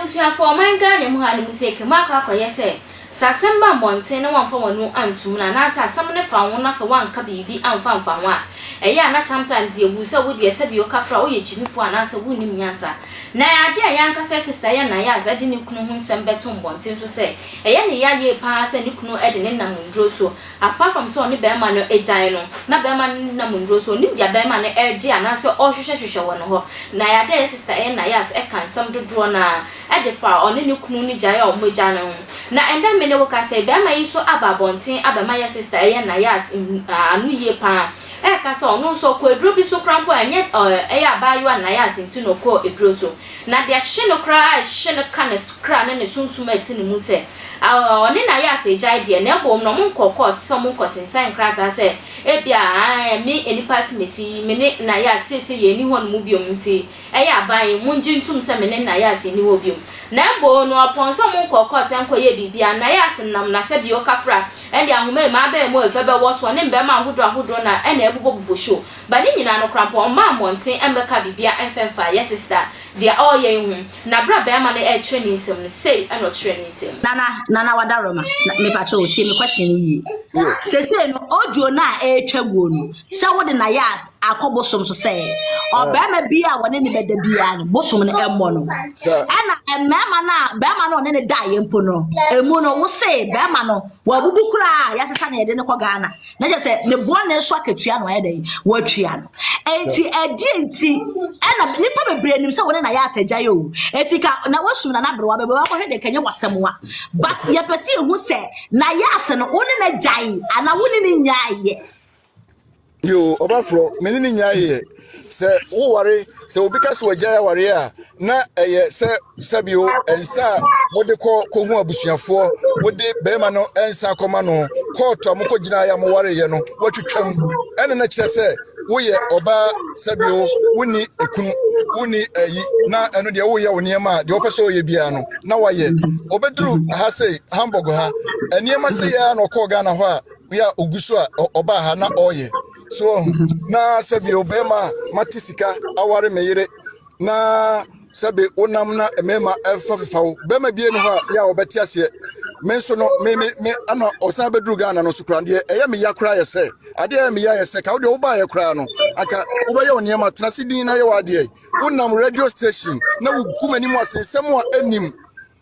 Abusuafoɔ, ɔman Ghana mu ha no mu sei kɛ moakɔ akɔyɛ sɛ, sɛ asɛm ba mmɔnten na wɔamfa wɔn ano antom no anaasɛ asɛm no fa wo ho na sɛ woanka biribi amfa amfa ho a, ɛyɛ a na sometimes yɛbu sɛ wo deɛ sɛbi wokafra woyɛ gyimifoɔ anaasɛ wonnim nyansa. Na ɛyɛ adeɛ a yɛn ankasa yɛ sister yɛ Nayaz de ne kunu ho nsɛm bɛto mmɔnten so sɛ ɛyɛ ne ya yie pa ara sɛ ne kunu de ne nam nnuro so apart from sɛ ɔne barima no agyae no na barima no nam nnuro so ɔnim deɛ barima no regye anaasɛ ɔrehwehwɛhwehwɛ wɔ ne hɔ. Na ɛyɛ adeɛ a yɛ sister yɛ Nayaz ka nsɛm dodoɔ no ara de fa ɔne ne kunu no gyae a wɔagyae no ho. Na ɛndɛ me ne wo kasa yi barima yi nso aba abɔnten abɛma yɛ sister yɛ Nayaz ano yie pa ara. Ɛka sɛ ɔno nso ɔkɔɔ aduro bi so koraa mpo a ɛnyɛ ɛyɛ abaayewa Nayas nti na ɔkɔɔ aduro so. Na deɛ ɛhye no koraa a ɛhye no ka ne kra ne ne sunsum a ɛte ne mu sɛ ɔne Nayas agyae deɛ na mmom no wɔnkɔɔ kɔɔt sɛ wɔnkɔsensan nkrataa sɛ ebia ae me nnipa asimesi yi me ne Nayas seesei yɛnni hɔ nom biom nti ɛyɛ aban yi mongye ntom sɛ me ne Nayas nni hɔ biom. Na mmom no ɔpɔn sɛ wɔnkɔɔ kɔɔt nkɔyɛɛ biribiara Nayas nam n'asɛbio kafra Ɛnde ahoma yi maa mu a efa bɛwɔ soɔ ne mbɛɛma ahodoɔ ahodoɔ na ɛna ɛbobɔ bobɔ show ba ne nyinaa no koraa mpo ɔmmaa mmɔnten ɛmbɛka bibia ɛmfɛmfaa yɛ sister deɛ ɔɔyɛ yi ho na berɛ a bɛɛma no ɛɛkyerɛ ne nsam no sei ɛna ɔkyerɛ ne nsam. Nana Nana Wadaroma na mepakyɛ o tie me question no yie. Sesei no audio no a ɛretwa guo no sɛ wode Nayas akɔ bosom so sɛ ɔbarima bi a wɔne ne bɛda biara no bosom no ɛmmɔ no ɛna mmarima no a barima no ɔne ne daeɛ mpo no emu no wose barima no wabubu koraa yɛasesa na yɛde no kɔ Ghana na kyerɛ sɛ ne bɔne so akatua no ayɛ dɛn watua no enti ɛdeɛ nti ɛna nipa bebree nim sɛ wɔne na yɛ asɛgya yɛ o eti ka na wasum na n'aberewa bɛbɛ wakɔhwɛ deɛ kɛnyɛ wasɛm wa but yɛpɛ sɛ yɛhu sɛ na yɛ ase no wo ne na gyae anaa wo ne ne nyaayɛ. Yoo, ɔbɛforɔ, me ne ne nyaeɛ. Sɛ woware, sɛ obi ka sɛ wagyae awareɛ a, na ɛyɛ sɛ sɛbio nsa a mode kɔ kɔhu abusuafoɔ, wode bɛrima no nsa akɔma no, kɔɔto a mokɔgyinaeɛ a mowareeɛ no, watwitwam. Ɛna na kyerɛ sɛ woyɛ ɔbaa sɛbio wonni ekunu, wonni ayi, na ɛno deɛ woyɛ wo nneɛma a deɛ wopɛ sɛ woyɛ biara no, na wayɛ. Ɔbɛduru ha sei, Hamburg ha, nneɛma sei ara na ɔkɔɔ Ghana hɔ a, yɛ a ogu so a ɔbaa ha na ɔreyɛ so ɔho na sɛbi ɔbɛrima a mate sika aware me yere na sɛbi wonam na mmarima ɛfa fefa wo bɛrima bie no hɔ a yɛ a ɔbɛte aseɛ me nso no me me me ana ɔsan bɛduru Ghana no so koraa deɛ ɛyɛ me ya koraa yɛ sɛ adeɛ ɛyɛ me ya yɛ sɛ ka wo deɛ wobaayɛ koraa no anka wobɛyɛ wo nneɛma tena se din na yɛ w'adeɛ wonam radio station na wogu m'anim ase nsɛm a ɛnim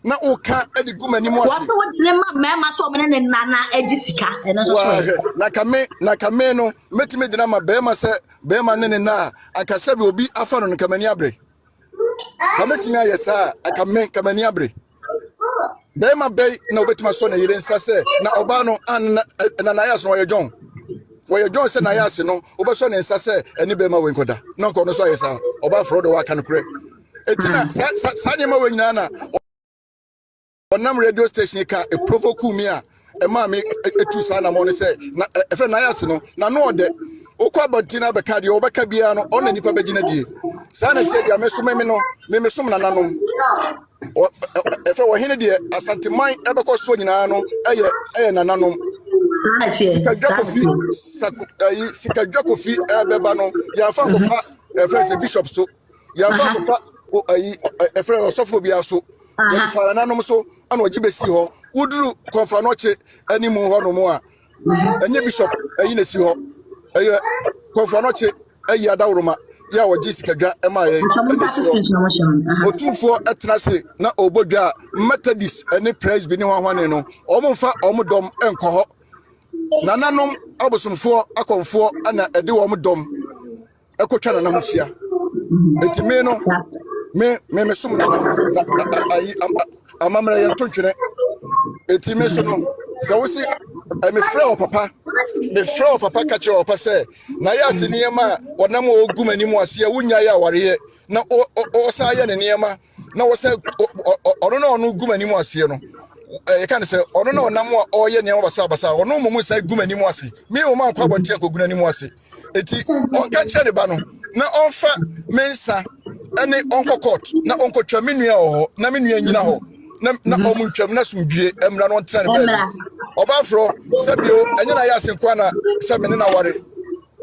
na woka de gu m'anim ase. Wɔsɛ wode ne ma mmarima sɛ wɔn ne ne nna na agye sika ɛno nso so ɛ. Na ka me na ka me no mɛtumi de no ama bɛrima sɛ bɛrima ne ne nna a anka sɛbi obi afa no no ka m'ani abere. Ka mɛtumi ayɛ saa a anka me ka m'ani abere. Bɛrima bɛyi na obɛtumi asɔ ne yere nsa sɛ na ɔbaa no anna na n'ayɛ ase no ɔyɛ John. Wɔyɛ John sɛ n'ayɛ ase no wobɛsɔ ne nsa sɛ ɛne bɛrima wei nkɔda na nka ɔno nso ayɛ saa ɔbaa frɔ de waka no korɛ. Eti na saa saa saa nneɛma wɔ nyinaa na ɔnam radio station ka eprovoke mi a ɛmaa mi etu saa anamɔ no sɛ na ɛfɛ n'ayɛ ase no na no ɔdɛ wokɔ abɔnten na abɛka deɛ ɔbɛka biara no ɔna nipa bɛgyina die saa na tiɛ deɛ me so meme no meme som nananom ɛfɛ wɔhene deɛ asanteman ɛbɛkɔ soɔ nyinaa no ɛyɛ ɛyɛ nananom sikadwa kofi sako ɛyi sikadwa kofi ɛbɛba no yɛnfa nkɔfa ɛfɛ sɛ bishop so yɛmfa nkɔfa ayi ɛfrɛ ɔsɔfoɔ biara so yɛde fa nananom so ɛna ɔgye bɛsi hɔ woduru kɔmfa no ɔkye anim hɔ nom a ɛnyɛ bishop ɛyi na ɛsi hɔ ɛyɛ kɔmfa no ɔkye ɛyi adaworoma yɛ a ɔgye sikadwa ɛma yɛ ɛna ɛsi hɔ otumfoɔ ɛtena ase na ɔbɔ dwa a methodist ɛne presby ne hwanhwane no wɔn mfa wɔn dɔm ɛnkɔ hɔ nananom abosomfoɔ akɔmfoɔ ɛna ɛde wɔn dɔm ɛkɔtwa nana ho hyia eti me no me me me som nana no na ayi amammerɛ yɛn to ntwene eti me so no sɛ wosi mefrɛ wɔ papa mefrɛ wɔ papa ka kyerɛ wɔ papa sɛ na yɛ ase nneɛma a wɔnam a wɔgu m'anim ase a wonya yɛ awareɛ na ɔsan yɛ ne nneɛma na wɔsɛ ɔno na ɔno gu m'anim aseɛ no yɛka ne sɛ ɔno na ɔnam a ɔreyɛ nneɛma basabasa ɔno mmom san gu m'anim ase me mmom ankɔ abɔnten akɔgu n'anim ase eti ɔnka nkyerɛ ne ba no na ɔmfa me nsa ɛne ɔnkɔ court na ɔnkɔtwa me nua wɔ hɔ na me nua nyina hɔ na na mhm. ɔmo ntwam na somdwie mmra na ɔntena ne baabi ɔbaaforɔ sɛ bio ɛnyɛ na ayɛ ase nkoa na sɛ me ne na ware.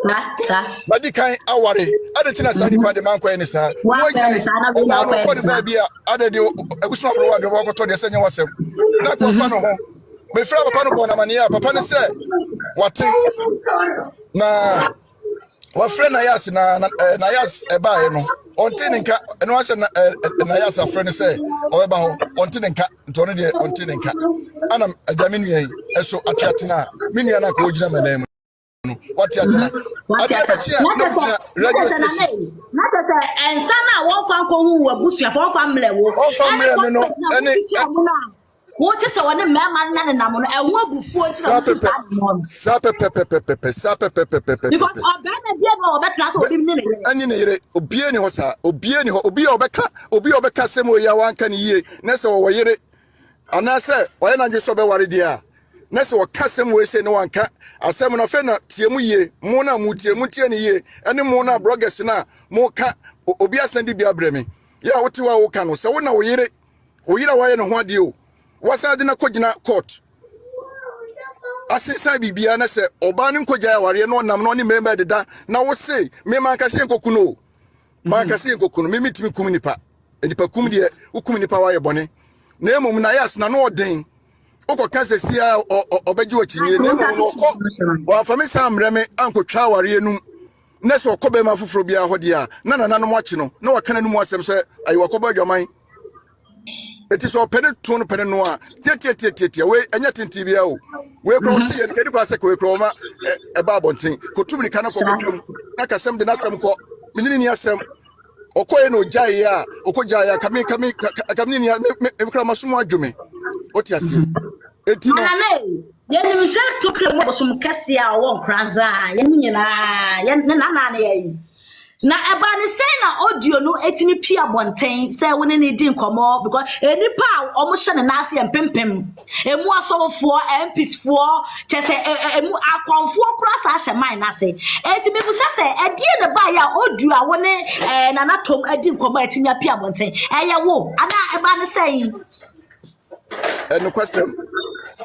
Sa sa. Madi kan aware. Ade nti na saa nipa de mankɔyɛ ne saa. Woankɔyɛ ne Moagyae saa na wei na ɔbaa no wokɔyɛ ɔkɔ ne ne saa. baabi a ade de abusua aboro ade wɔkɔtɔ deɛ sɛ nyɛ wasɛm. Na kɔfa ne ho. Mefrɛ papa no bɔɔ no amaneɛ a papa no sɛ wate na wafrɛ Nayas na na eh, Nayas ɛbaeɛ no ɔnte ne nka ɛno asɛ na eh, eh, Nayas afrɛ no sɛ ɔbɛba hɔ ɔnte ne nka nti ɔno deɛ ɔnte ne nka ana agya me nua yi ɛso ate atena a me nua no anka ɔgyina m'anan mu no wate atena Wate adeɛ atena. bɛkye a Na na kyɛ sɛ wogyina na kyɛ radio sɛ station nana yi na kyɛ sɛ nsa no a wɔmfa nkɔhu w'abusuafo wɔmfa mmerɛ wo ɔmfa ɛne mmerɛ me no kɔntɛnt no a ɛne wotwitwa ɛ ɔmo no a wote sɛ wɔne mmarima no nenam no ɛho abufuo nti na saa wotu pɛpɛ saa nenam no. saa pɛpɛpɛpɛpɛ saa pɛpɛpɛpɛpɛ. Because ɔbarima bi a ɔbɛtena sɛ obi ne ne yere. Ɛne ne yere obie ni hɔ saa obie ni hɔ obi a ɔbɛka obi a ɔbɛka asɛm wɔ yi a wanka ne yie na sɛ ɔwɔ yere anaasɛ ɔyɛ n'adwene sɛ ɔbɛware deɛ a na sɛ ɔka asɛm wɔ yi sɛ ne wanka asɛm no afei na tie mu yie mo na mo tie mo tie ne yie ɛne mo na bloggers na mo ka obi asɛm de bi abrɛ me yɛ a wote hɔ a woka no sɛ wo na wo yere wo yere a wayɛ ne ho adeɛ o wasan de no akɔgyina court asensan biribiara na sɛ ɔbaa no nkɔgyae awareɛ na ɔnam na ɔne mmarima deda na wo se me mankasa yɛ nkɔku no o mankasa yɛ nkɔku no me metumi kum nipa nipa kum deɛ wokum nipa wayɛ bɔne na mmom na ayɛ asena no ɔden wokɔka sɛ sia ɔbɛgye w'akyinnye na mmom no ɔkɔ wɔamfa me saa mmerɛ me ankɔtwa awareɛ no mu na sɛ ɔkɔ bɛrima foforɔ biara hɔ deɛ a na nananom akye no na waka n'anom asɛm sɛ ayi wakɔbɔ adwaman. Eti sɛ ɔpɛ ne to no pɛ ne no a tiatiatiatiatia wei ɛnyɛ tenten biara o wei kora ɔte yɛ ɛdi kora sɛ wei kora ɔma ɛba abɔnten kɔtu mirika no kɔkɔ twam na kasɛm de n'asɛm kɔ menyini ni asɛm ɔkɔɛ na ɔgyaeɛ a ɔkɔgyaeɛ a kame kame kame ne ni me kora maso mu adwo me wote aseɛ eti no Manane, yɛnim sɛ tokuro mu abosom kɛseɛ a ɔwɔ Nkoranza a yɛn nyinaa yɛn ne nana ne yɛn. Na ɛbaa ne sɛn na audio no etumi pie abɔnten sɛ wo ne ne di nkɔmmɔ because nnipa a wɔhyɛ ne nan ase yɛ mpempem. Emu asɔfofoɔ, MPs foɔ, kyɛ sɛ emu akɔmfoɔ koraa saa hyɛ man no ase. Eti mebisa sɛ ɛdeɛ na ɛbaeɛ a audio a wo ne ɛɛ Nana Tom adi nkɔmmɔ a etumi apue abɔnten? Ɛyɛ wo anaa ɛbaa ne sɛn? Ɛnokwasɛm,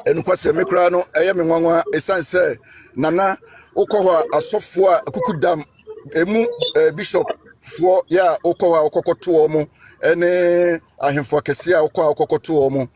ɛnokwasɛm, me koraa no ɛyɛ me nwanwa ɛsiane sɛ nana wokɔ hɔ a asɔfoɔ a akuku dam emu eh, bishop foɔ yɛ a wokɔ hɔ a wokɔkɔto wɔn mo ɛne ahemfo akɛseɛ a wokɔ a wokɔkɔto wɔn mo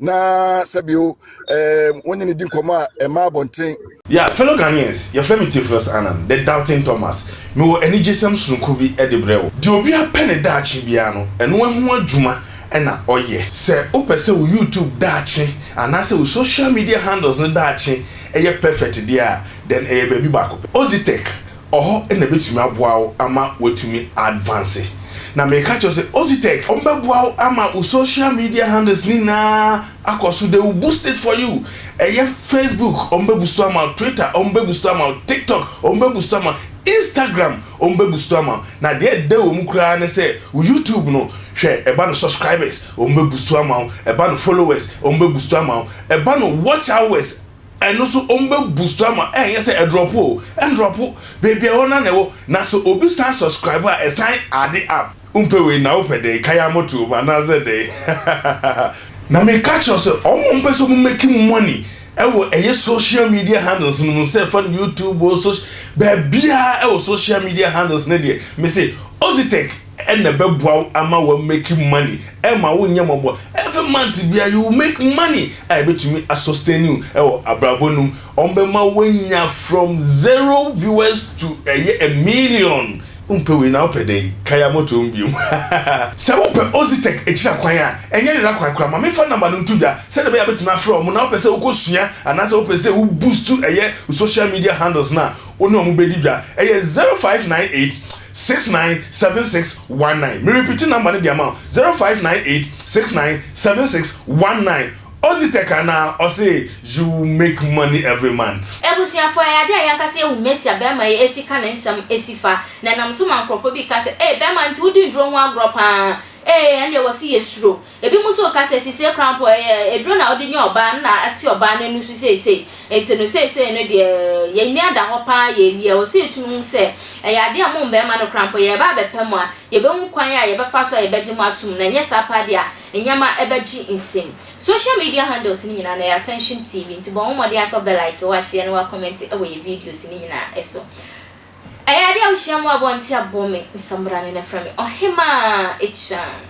na sɛbio eh, wone ne di nkɔmmɔ a ɛma abɔnten. Yeah, fellow Ghanaians, yɛfrɛ me Theophilus Annan, the Doubting Thomas. Mewɔ anigyesɛm sononko bi de brɛ wo. Deɛ obiara pɛ ne daakye biara no, ɛno ho adwuma na ɔyɛ. Sɛ wopɛ sɛ wo YouTube daakye anaasɛ wo social media handles no daakye yɛ perfect deɛ a, then ɛyɛ baabi baako pɛ. Ozitech, ɔhɔ na ɛbɛtumi aboa wo ama woatumi advance. Na meka kyerɛ wo sɛ Ozitech, wɔbɛboa wo ama wo social media handles no nyinaa akɔ so, they will boost it for you. Ɛyɛ Facebook, wɔbɛboost ama wo, Twitter, wɔbɛboost ama wo, TikTok, wɔbɛboost ama wo, Instagram, wɔbɛboost ama wo. Na deɛ ɛdɛ wɔ mu koraa ne sɛ, wo YouTube no, hwɛ, ɛba no subscribers, wɔbɛboost ama wo, ɛba no followers, wɔbɛboost ama wo, ɛba no watch hours, ɛno nso wɔbɛboost ama wo. Ɛnyɛ sɛ ɛdrɔpo o, ɛndrɔpo, baabi a ɛwɔ no ara na ɛwɔ. Na sɛ obi san subscribe a, ɛsan add up. Wompɛ wei na wopɛ dɛn? Kaya moto mu anaasɛ dɛn? Na meka kyerɛ wo sɛ wɔn a wɔpɛ sɛ wɔn make money ɛwɔ ɛyɛ social media handles no mu sɛ ɛfa no YouTube o social baabiara ɛwɔ social media handles no deɛ mese Ozitech ɛna ɛbɛboa wo ama wa make money ɛma wo nyɛ mmɔbɔ every month biara you will make money a ɛbɛtumi a sustain you ɛwɔ abrabɔ no mu wɔn bɛma wanya from zero viewers to ɛyɛ a million. Wompɛ wei na wopɛ dɛn? Kaya moto mu biom. Sɛ wopɛ Ozitech akyiri akwan a, ɛnyɛ yera kwan koraa. Ma memfa number no nto dwa sɛdeɛ ɛbɛyɛ a wobɛtumi afrɛ wɔn na wopɛ sɛ wokɔsua anaasɛ wopɛ sɛ wo boost ɛyɛ wo social media handles no a, wo ne wɔn bɛdi dwa. Ɛyɛ 0598 69 76 19. Me repeat number no de ama wo, 0598 69 76 19. Ozitech anaa? Ɔse you will make money every month. Abusuafo, ɛyɛ ade a yɛn ankasa yɛahu Mesia barima yi asi ka ne nsɛm si fa, na ɛnam so ma nkurɔfoɔ bi ka sɛ, Ei, barima, nti wodi nnuro ho agorɔ pa ara? Ei, ɛndeɛ wɔse yɛsuro. Ebinom nso reka sɛ, Sisei koraa mpo, ɛyɛ aduro na wode nya ɔbaa no na ate ɔbaa no ani so seesei. Enti no, seesei no deɛ, yɛn ani ada hɔ pa ara, yɛn ani. Ɛwɔ sɛ yɛtumi hu sɛ, ɛyɛ ade a mo mmarima no koraa mpo, yɛreba abɛpɛ mo a, yɛbɛhu kwan a yɛbɛfa so a yɛbɛgye mo atom, na ɛnyɛ saa pa ara deɛ a, Nneɛma ɛbɛgye nsam. Social media handles no nyinaa no ɛyɛ Attention TV nti bɔ ho mmɔden ara sɛ wobɛ like, wa share na wa comment wɔ yɛ videos no nyinaa so. Ɛyɛ adeɛ a wohyia mu abɔnten a bɔ me nsambrane na frɛ me Ɔhemaa Akyan.